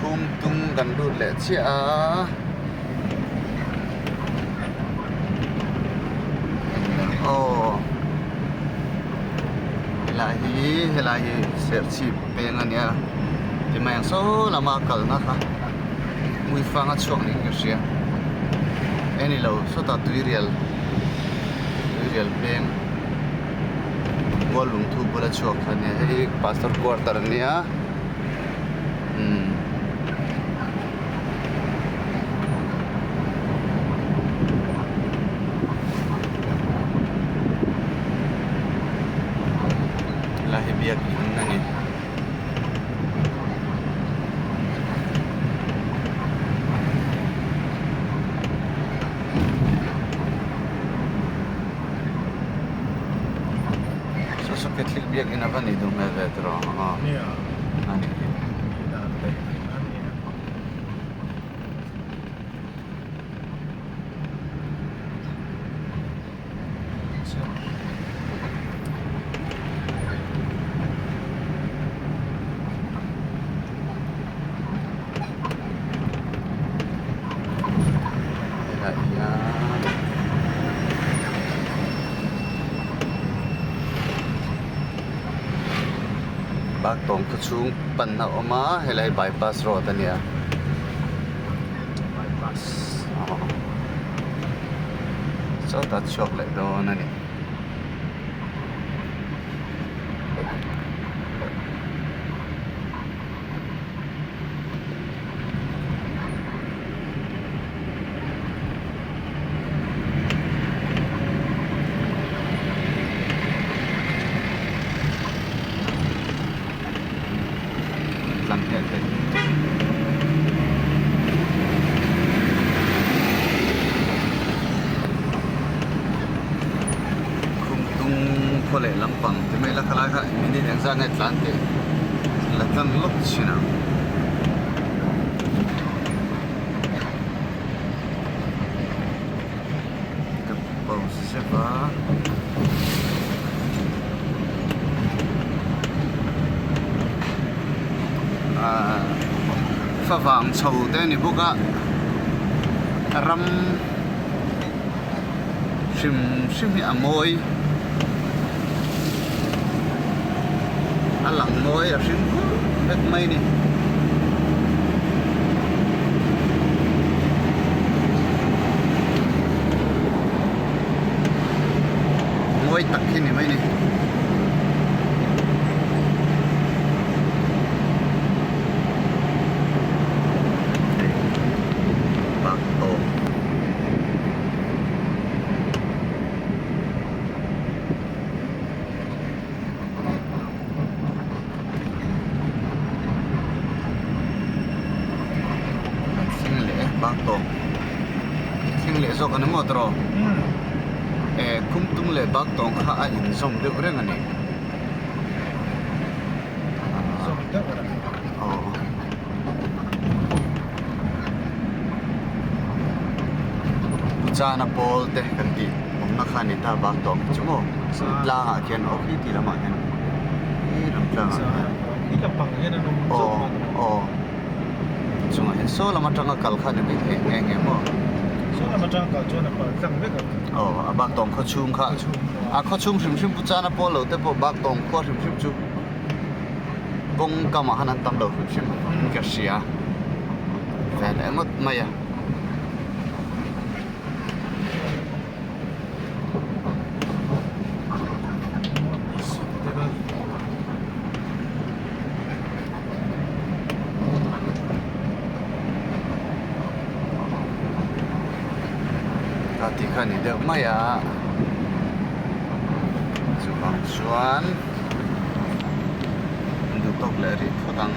Khumtung kan lut leh chiah a. Aw helai hi helai hi serchhip peng a nia ti mai ang saw lama kalna kha hmuifang a chhuak niin ka hria e ni lo sawtah tuirial tuirial peng Muallungthu bula chhuak kha a nia hei hi pastor quarter a nia umm. Helai hi biakin a ni. Saw saw Catholic biakin a va nih duh hmel ve tawh ang a. Nia. A ni. Dan daih a ni a. Helaiah hian Baktawng khaw chhung panna a awm a helai hi bypass road a nia. Bypass. Aw. Sawtah chhuak leh dawn a ni. Tlang hiah te. Khum tung khaw leh lampang ti mai la khalai kha minute engzat nge tlan teh la tlang lawk thin ang. Ka pause zep a. Ahh favang chho te a ni bawk a ram hrim hrim hi a mawi a lang mawi a hring khur vek mai a ni. Mawi tak hi ni mai a ni. Bak tawp. Kan thleng leh e bak tawp. Thleng leh zawk a ni maw tawh? E Khumtung leh bak tawng kha a inzawm deuh reng a ni. Zawm deuh reng. Aw. Puchana pawl te kan tih awmna kha a ni ta bak tawh ang chu maw tlangah khian aw khi ti lamah khian khi lam tlangah khian aw aw chungah hian saw lam atanga kal kha a ni maithei nghe nghe maw aw a bak tawng khaw chhung kha a khaw chhung hrim hrim Puchana pawl lo te pawh bak tawng khua hrim hrim chu. Kawng kamah khan an tam lo hrim hrim in ka hria ve leh ngawt mai a. Ka tih kha a ni deuh mai a chuvang chuan. An duh tawk leh rih phawt ang.